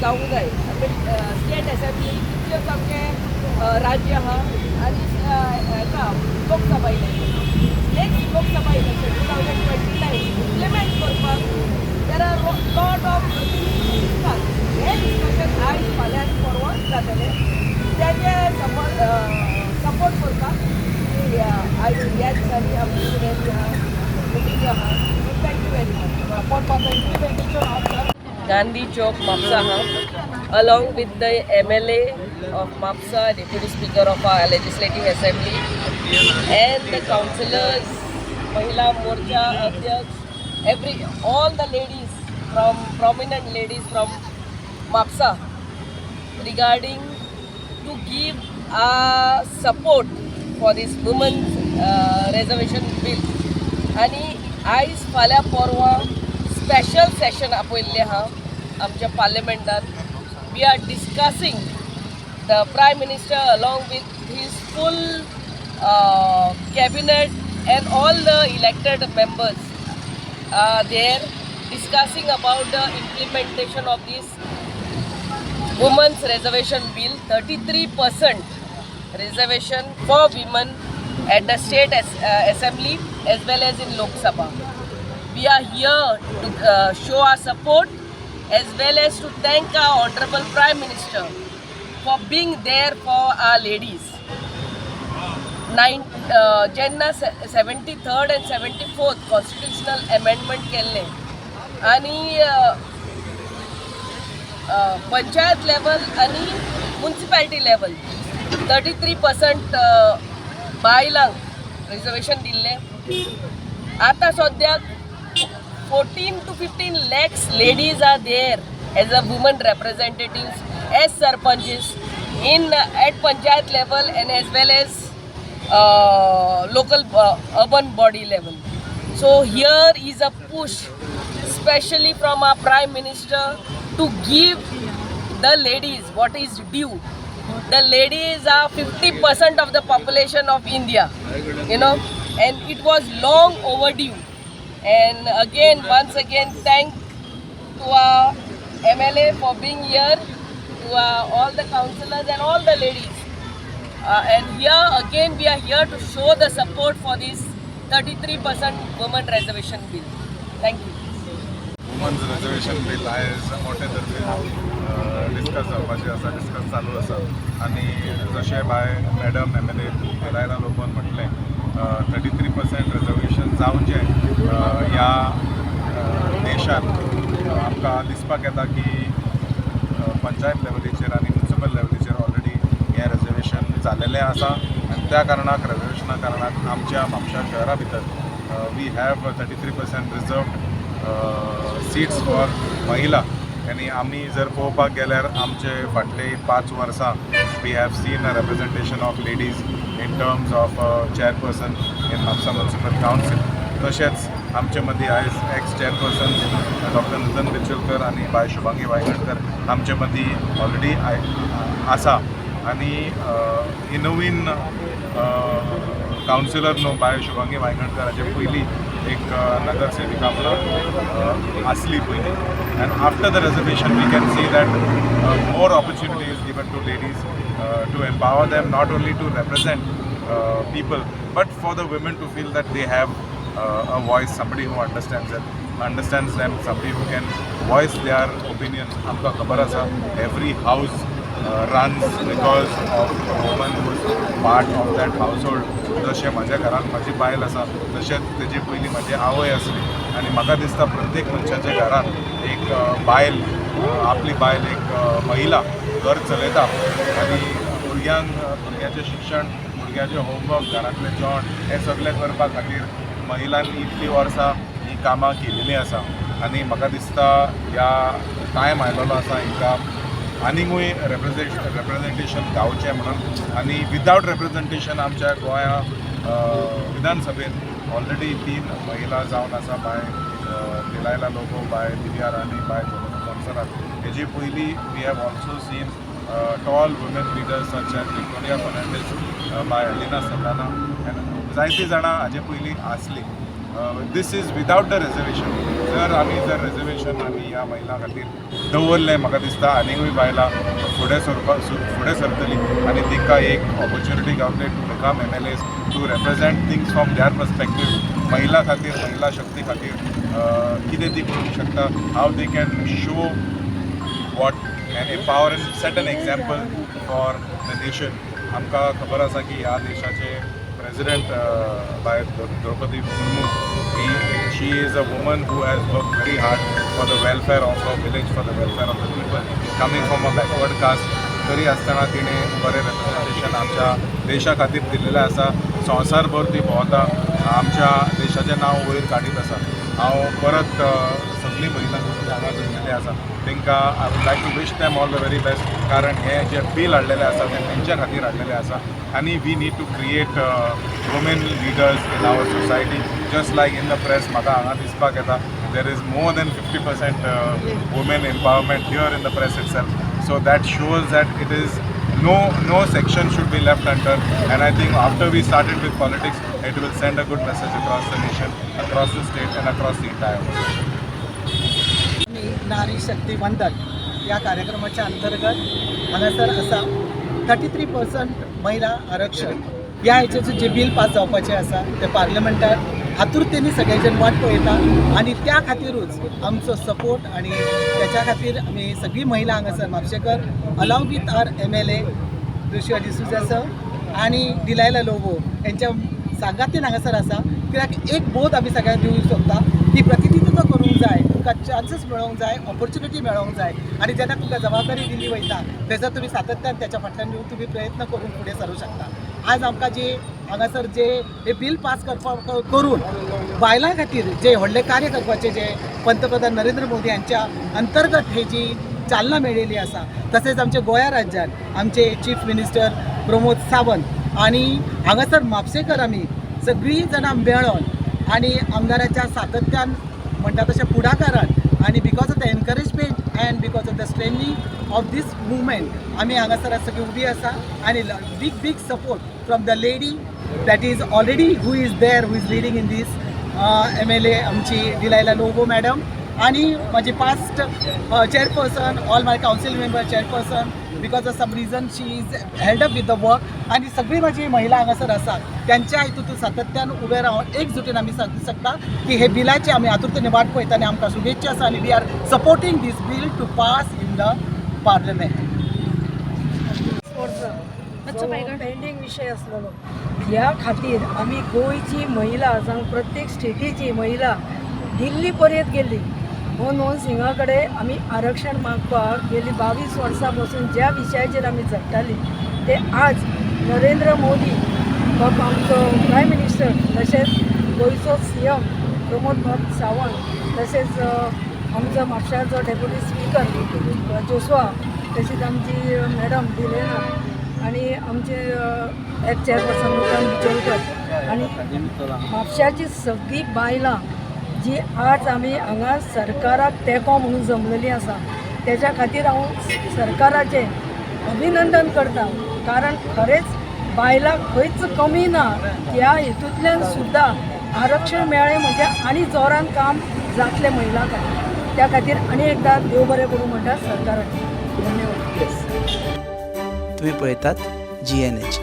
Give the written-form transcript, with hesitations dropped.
जावंक जाय. State assembly कितल्यो सामकें राज्य आहा आनी हाका Lok Sabha election, next Lok Sabha election 2029 implement करपाक there are lot of things to discuss. हें डिस्कशन आयज, फाल्यां आनी परवां जातलें. तेजे सपोर्ट करपाक की आयज ह्या दिसांनी आमची रॅली आहा, मिटींग आहा. Thank you very much. Support for the implementation of the Gandhi Chowk, Mapsa, along with the MLA of Mapsa, Deputy Speaker of our Legislative Assembly, and the councillors, Mahila Morcha Adhyaksh, every all the ladies from prominent ladies from Mapsa, regarding to give a support for this women's reservation bill. आनी आयज, फाल्यां, परवां special Seshan आपयल्लें आहा आमच्या पार्लमेंटान. We are discussing, the Prime Minister along with his full cabinet and all the elected members are there discussing about the implementation of this women's reservation bill, 33% reservation for women at the state assembly as well as in Lok Sabha. We are here to show our support as well as to thank our honorable Prime Minister for being there for our ladies. Nine जेन्ना 73rd and 74th constitutional amendment केल्लें आनी panchayat level आनी municipality level 33% बायलांक reservation दिल्लें. आतां सद्याक 14 to 15 lakhs ladies are there as a women representatives, as sarpanches in at panchayat level and as well as local urban body level. So here is a push, especially from our Prime Minister, to give the ladies what is due. The ladies are 50% of the population of India, and it was long overdue. And again, once again, thank to our MLA for being here, to all the councillors and all the ladies. And here again, we are here to show the support for this 33% women reservation bill. Thank you. Women's reservation bill आयज मोठे तरेन discuss जावपाचें आसा, discuss चालू आसा. आनी जशें बाय madam MLA Delilah लोबोन म्हटलें, 33% रिजर्वेशन जावचें ह्या देशांत. आमकां दिसपाक येता की पंचायत लेवलीचेर आनी म्युनिसिपल लेवलीचेर ऑलरेडी हें रिजर्वेशन जालेलें आसा आनी त्या कारणाक, रिजर्वेशना कारणाक आमच्या म्हापशा शहरा भितर we have 33% reserved seats for महिला. आनी आमी जर पळोवपाक गेल्यार आमचे फाटले 5 वर्सां we have seen a representation of ladies in terms of chairperson in Mapusa Municipal Council. तशेंच आमचे मदीं आयज एक्स चेअरपर्सन डॉक्टर नूतन बिचुलकर आनी बाय शुभांगी वायंगणकर आमचे मदीं ऑलरेडी आसा. आनी ही नवीन कावन्सिलर न्हू, बाय शुभांगी वायंगणकर हाचे पयलीं एक नगरसेविका म्हणून आसली पयलीं. And after the reservation, we can see that more opportunity is given to ladies to empower them, not only to represent people, but for the women to feel that they have a voice, somebody who understands them, somebody who can voice their opinions. आमकां खबर आसा, every house runs because of a woman who is part of that household. जशें म्हाज्या घरांत म्हाजी बायल आसा, तशेंच तेजे पयलीं म्हाजी आवय आसली. आनी म्हाका दिसता प्रत्येक मनशाच्या घरांत एक बायल, आपली बायल, एक महिला घर चलयता आनी भुरग्यांक, भुरग्याचें शिक्षण, भुरग्याचें होमवर्क, घरांतलें जेवण हें सगळें करपा खातीर महिलांनी इतलीं वर्सां ही कामां केलेलीं आसा. आनी म्हाका दिसता ह्या टायम आयलेलो आसा हिंकां आनीकूय रेप्रेजेंटेशन गावचें म्हणून. आनी विदावट रेप्रेजेंटेशन आमच्या गोंया विधानसभेत ऑलरेडी तीन महिला जावन आसा, बाय डिलायला लोबो, बाय दिव्या राणी, बाय जोनेता मोन्सेरात. हेजी पयलीं we have also seen tall women leaders such as Victoria Fernandes, bye Alina Saldanha, जायतीं जाणां हाजे पयलीं आसलीं. This is without the reservation. जर आमी जर रिजर्वेशन आमी ह्या महिलां खातीर दवरलें, म्हाका दिसता आनीकूय बायलां फुडें सरतलीं आनी तिका एक ऑपॉर्च्युनिटी गावतली to become MLAs, to represent things from their perspective. महिला खातीर, महिला शक्ती खातीर कितें ती करूंक शकता, how they can show what and empower and set an example for the nation. आमकां खबर आसा की ह्या देशाचे प्रेसिडेंट बाय द्रौपदी मुर्मू ही, she is a woman who has worked very hard for the welfare of a village, for the welfare of the people, coming from a backward caste. तरी आसतना तिणें बरें रेप्रेझेंटेशन आमच्या देशा खातीर दिल्लेलें आसा. संवसारभर ती भोंवता, आमच्या देशाचें नांव वयर काडीत आसा. हांव परत सगळीं महिला जी हांगा जमलेली आसा तांकां I would like to wish them all the very best, कारण हें जें बील हाडलेलें आसा तें तेंच्या खातीर हाडलेलें आसा आनी we need to create women leaders in our society, just like in the press. म्हाका हांगा दिसपाक येता, there is more than 50% women empowerment here in the press itself. So that shows that it is no section should be left untouched. And I think after we started with politics, it will send a good message across the nation, across the state, and across the entire world. आमी नारी शक्ती वंदन ह्या कार्यक्रमाच्या अंतर्गत हांगासर आसा. 33% महिला आरक्षण ह्या हेचें जे बील पास जावपाचें आसा तें पार्लमेंटार आतुरतेने सगळे वाट पळयता आनी त्या खातीरूच आमचो सपोर्ट आनी त्याच्या खातीर आमी सगळी महिला हांगासर Mhapsekar along with our MLA Joshua D'Souza sir आनी डिलायला लोबो यांच्या सांगातीन हांगासर आसा. कित्याक एक बोध आमी सगळ्यांक दिवंक शकता की प्रतिनिधित्व करूंक जाय, तुमकां चान्सीस मेळोंक जाय, ऑपॉर्च्युनिटी मेळोंक जाय आनी जेन्ना तुमकां जबाबदारी दिली वयता तेजो तुमी सातत्यान त्याच्या फाटल्यान येवन तुमी प्रयत्न करून फुडें सरूंक शकता. आज आमकां जे हांगासर जे हे बील पास करपा करून बायलां खातीर जे व्हडलें कार्य करपाचें जे पंतप्रधान नरेंद्र मोदी हांच्या अंतर्गत हे जी चालना मेळिल्ली आसा, तसेच आमच्या गोंया राज्यान आमचे चीफ मिनिस्टर प्रमोद सावंत आनी हांगासर म्हापशेकर आमी सगळीं जाणां मेळोन आनी आमदाराच्या सातत्यान म्हणटा तशें फुडाकारान आनी because of the encouragement and because of the strengthening of this movement आमी हांगासर सगळी उबी आसा. आनी big big support from the lady that is already who is there, who is leading in this MLA आमची डिलायला लोबो मॅडम आणि माझी past chairperson, all my council member, chairperson, because of some reason she is held up with the work. आणि सगळी माझी महिला हांगासर आसा, त्यांच्या हितून सातत्यान उबे रावन एकजुटीन आमी सांगूंक शकता की हे बिलाचे आमी आतुरतेने वाट पळयता आनी आमकां शुभेच्छा आसा आनी we are supporting this bill to pass in the parliament. वर्सां पेंडींग विशय आसलेलो. ह्या खातीर आमी गोंयची महिला जावं प्रत्येक स्टेटीची महिला दिल्ली पर्यंत गेल्ली. मनमोहन सिंगा कडेन आमी आरक्षण मागपाक गेली. 22 वर्सां पासून ज्या विशयाचेर आमी झगटाली ते आज नरेंद्र मोदी बाब आमचो प्रायम मिनिस्टर, तशेंच गोंयचो सीएम प्रमोद बाब सावंत, तशेंच आमचो म्हापशाचो डेप्युटी स्पिकर जोसवा, तशीच आमची मॅडम डिलेना आणि आमचे एक्स चेअरपर्सन नुतन बिचोलकर आणि म्हापशाची सगळीं बायलां जी आज आमी हांगा सरकाराक तेंको म्हणून जमलेली आसा, तेच्या खातीर हांव सरकाराचें अभिनंदन करता, कारण खरेंच बायलां खंयच कमी ना. ह्या हेतूंतल्यान सुद्दां आरक्षण मेळ्ळें म्हणजे आनी जोरान काम जातलें महिलां खातीर. त्या खातीर आनी एकदां देव बरें करूं म्हणटा सरकाराक. धन्यवाद. तुम्ही पळयतात जीएनएच.